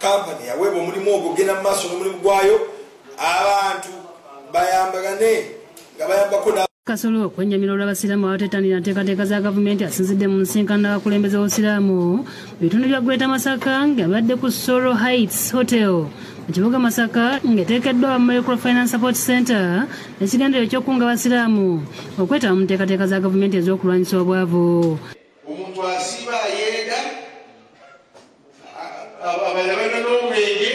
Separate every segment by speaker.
Speaker 1: Kampani yaweebwa omulimu ogwo genda mu maaso n'omulimu gwayo, abantu bayambagane nga bayambako.
Speaker 2: Kasolo okwennyamira olw'abasiraamu abateetanira nteekateeka za gavumenti asinzidde mu nsinkano n'abakulembeze b'obusiraamu mu bitundu bya Greater Masaka ng'abadde ku Soro Heights Hotel mu kibuga Masaka ng'eteekeddwa Microfinance Support Center n'ekigendererwa eky'okukunga abasiraamu okwetaba mu nteekateeka za gavumenti ez'okulwanyisa obwavu.
Speaker 3: Omuntu asiiba ayenda, abalala balina n'omwenge,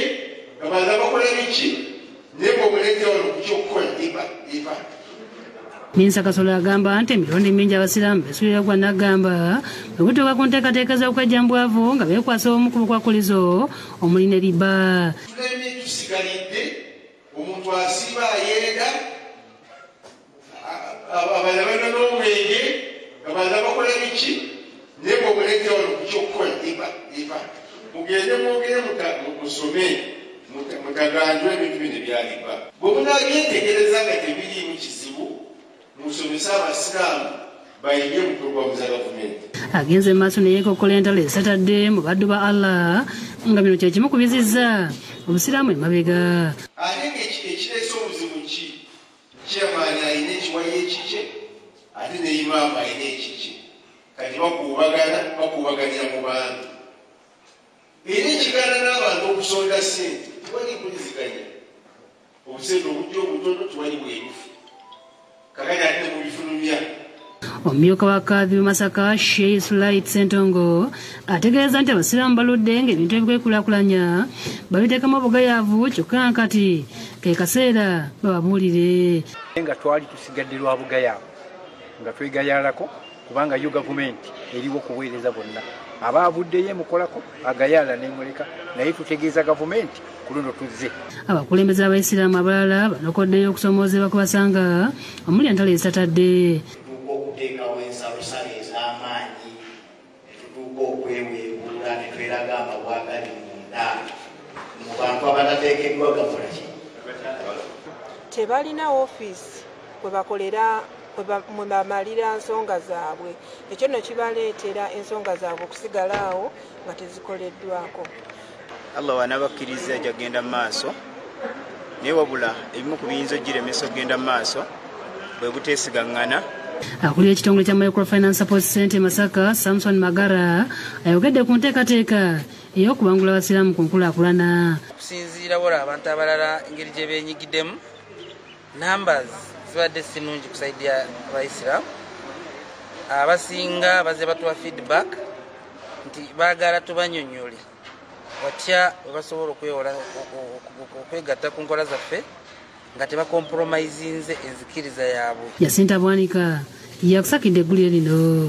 Speaker 3: abalala bakola biki, naye bw'omuleetera wano ku ky'okukola eba.
Speaker 2: Minisita Kasolo agamba nti emirundi mingi abasiraamu beesulira gwa Naggamba bwe gutuuka ku nteekateeka z'okwejja mu bwavu nga beekwasa obumu ku bukwakulizo omuli ne riba.
Speaker 3: Tulemye tusigalidde, omuntu asiiba ayenda, abalala balina n'omwenge, abalala bakola biki, naye bw'omuleetera wano ku ky'okukola eba. Mugende mwogere, musome, mutaganjwe ebintu bino ebya riba. Bwe munaabyetegereza nga tebiriimu kizibu, musomese abasiraamu bayige mu pulogulaamu za gavumenti.
Speaker 2: Agenze mu maaso ne yeekokkola entalo ezisatadde mu baddu ba Allah nga bino kye kimu ku bizizza obusiraamu emabega.
Speaker 3: Ate ng'ekireese obuzibu ki? Chairman alina ekiwayi ekikye, ate ne imaamu alina ekikye. Kati bakuubaganira mu bantu. Era ekigaana n'abantu okusonda ssente, tewali mpuliziganya. Obusente obujja obutono tewali bwerufu. Kakati ate ne mubifulumya.
Speaker 2: Omumyuka wa Kadhi Masaka Sheikh Sulait Ssentongo ategeeza nti abasiraamu baludde ng'ebintu ebikwekulaakulanya babiteekamu obugayaavu, kyokka kati ke kaseera bababuulire.
Speaker 4: Nga twali tusigadde lwa bugayaavu nga twegayaalako, kubanga yo gavumenti eriwo kuweereza bonna. Aba avuddeyo emukolako agayaala n'emuleka, naye tutegeeza gavumenti ku luno tuzze.
Speaker 2: Abakulembeze abayisiraamu abalala banokoddeyo okusoomoozebwa kwe basanga omuli entalo ezisatadde.
Speaker 5: Tutuuka okuteekawo ensalosalo ez'amaanyi, ne tutuuka okweweebuula ne tweraga amabwa agali munda mu bantu abatateekeddwa gakola ki.
Speaker 6: Tebalina woofiisi kwe bakolera mwe bamalira nsonga zaabwe, ekyo nno kibaleetera ensonga zaabwe okusigala awo nga tezikoleddwako.
Speaker 7: Allah wanabakkiriza ajja kugenda mu maaso, naye wabula ebimu ku biyinza okugiremesa okugenda mu maaso bwe buteesigaŋŋana.
Speaker 2: Akulira ekitongole kya Microfinance Support Center Masaka Samson Magara ayogedde ku nteekateeka ey'okubangula abasiraamu ku nkulaakulana.
Speaker 8: Okusinziira wala abantu abalala engeri gye beenyigiddemu, numbers zibadde si nnungi ku side ya abayisiraamu. Abasinga bazze batuwa feedback nti baagala tubanyonnyole watya bwe basobola okwewola okwegatta ku nkola zaffe nga tebakompromisinze enzikiriza yaabwe.
Speaker 2: Jacinta Bwanika yakusakidde eggulire lino.